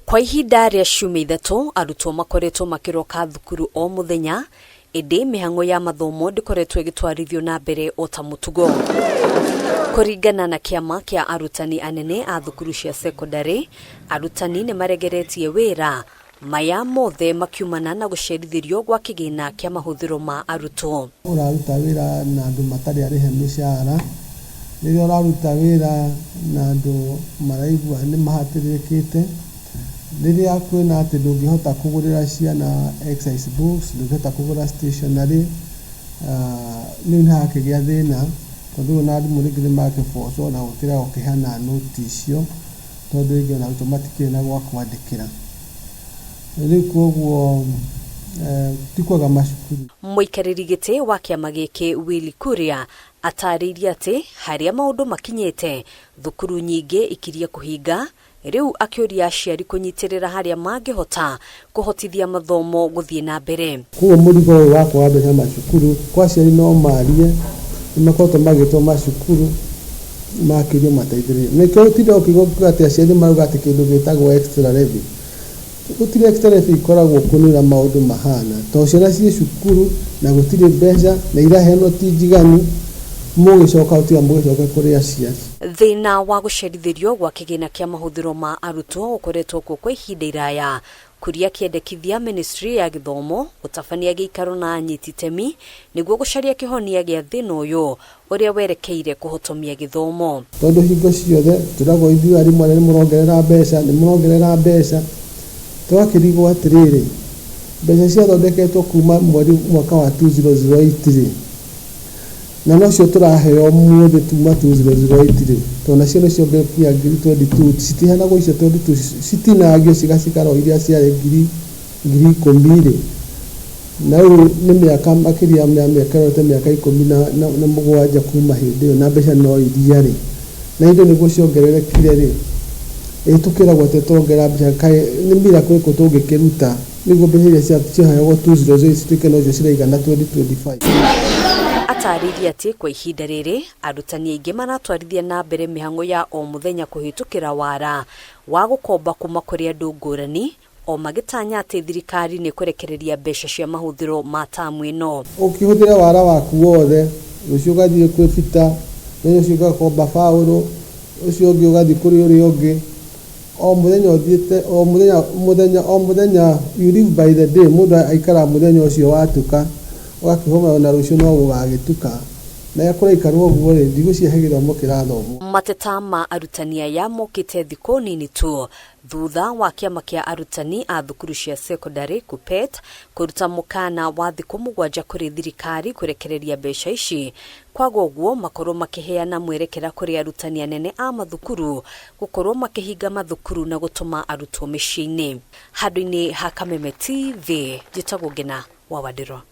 Kwa ihinda rĩa ciumia ithatũ, arutwo makoretwo makĩroka thukuru o mũthenya, ĩndĩ mĩhang'o ya mathomo ndĩkoretwo ĩgĩtwarithio na mbere o ta mũtugo. Kũringana na kĩama kĩa arutani anene a thukuru cia cekondarĩ, arutani nĩ maregeretie wĩra, maya mothe makiumana na gũcerithĩrio gwa kĩgĩna kĩa mahũthĩro ma arutwo. Ũraruta wĩra na andũ matarĩ arĩhe mĩcara, rĩrĩa ũraruta wĩra na andũ maraigua nĩ mahatĩrĩrĩkĩte, rĩrĩa kwĩna atĩ ndũngĩhota kũgũrĩra ciana exercise books, ndũngĩhota kũgũra stationery, rĩu nĩ harakĩgĩa thĩna, tondũ rĩu ona arimũ rĩngĩ nĩ marakĩbocwo na gũkĩra gũkĩheana nũti icio, tondũ rĩngĩ ona arutwo matikĩrĩ na gwa kwandĩkĩra. Rĩu koguo ti kwega macukuru. Mũikarĩri gĩtĩ wa kĩama gĩkĩ Willy Kuria atarĩirie atĩ harĩa maũndũ makinyĩte, thukuru nyingĩ ikirie kũhinga, rĩu akĩũria aciari kũnyitĩrĩra harĩa mangĩhota kũhotithia mathomo gũthiĩ na mbere. Koguo mũrigo ũyũ wa kwaga mbeca macukuru, kwa aciari no marie, nĩ makoretwo magĩtwo macukuru makĩrio mateithĩrĩrio. Nĩkĩo ũtindaga ũkĩigua atĩ aciari marauga atĩ kĩndũ gĩtagwo extra levy. Gũtirĩ extra levy ikoragwo kuo nĩ ũrĩa maũndũ mahana. Tondũ ciana ciĩ cukuru na gũtirĩ mbeca na iraheanwo ti njiganu, mũgĩcoka gũtiga mũgĩcoke kũrĩ aciari. Thĩna wa gũcerithĩrio gwa kĩgĩna kĩa mahũthĩro ma arutwo ũkoretwo kuo kwa ihinda iraya. Kuria akĩendekithia ministry ya gĩthomo gũtabania gĩikaro na anyiti itemi nĩguo gũcaria kĩhonia gĩa thĩna ũyũ ũrĩa werekeire kũhotomia gĩthomo. Tondũ hingo ciothe twĩragwo ithuĩ arimũ arĩa nĩ mũrongerera mbeca, nĩ mũrongerera mbeca, tũgakĩrigwo atĩrĩrĩ, mbeca ciathondeketwo kuma mweri mwaka wa 2008 rĩ, na nocio tũraheo ũmũthĩ kuma 2008 rĩ, tondũ nacio nĩ ciongererekire nginya ngiri 22, citiheanagwo icio 22, citinangio cigacikara o iria ciarĩ 10,000 rĩ, na rĩu nĩ mĩaka makĩria ya mĩaka ĩrorete mĩaka 17 kuma hĩndĩ ĩyo na mbeca no iria rĩ, na indo nĩguo ciongererekire rĩ, ĩ tũkĩragwo atĩ tuongerera mbeca kaĩ nĩ miracle ĩrĩkũ tũngĩkĩruta nĩguo mbeca iria ciaheagwo 2008 cituĩke nocio ciraigana 2025. Atarĩirie atĩ kwa ihinda rĩrĩ arutani aingĩ maratwarithia na mbere mĩhang'o ya o mũthenya kũhĩtũkĩra wara wa gũkomba kuma kũrĩ andũ ngũrani o magĩtanya atĩ thirikari nĩ ĩkũrekereria mbeca cia mahũthĩro ma tamu ĩno. Ũkĩhũthĩra wara waku wothe, rũciũ ũgathiĩ kwĩ Peter, mũthenya ũcio ũngĩ ũgakomba Paũlũ, ũcio ũngĩ ũgathiĩ kũrĩ ũrĩa ũngĩ, o mũthenya ũthiĩte, o mũthenya, mũthenya, o mũthenya, you live by the day, mũndũ aikaraga mũthenya ũcio watuka, ũgakĩhũma ona rũciũ no gũgagĩtuka. Na kũraikarwo ũguo rĩ, ndigwĩciria he gĩthomo kĩrathomwo. Mateta ma arutani aya mokĩte thikũ nini tu thutha wa kĩama kĩa arutani a thukuru cia cekondarĩ KUPPET kũruta mũkana wa thikũ 7 kũrĩ thirikari kũrekereria mbeca ici, kwaga ũguo makorwo makĩheana mwerekera kũrĩ arutani anene a mathukuru gũkorwo makĩhinga mathukuru na gũtũma arutwo mĩciĩ-inĩ. Handũ-inĩ ha Kameme TV, njĩtagwo Ngĩna wa Wandirwa.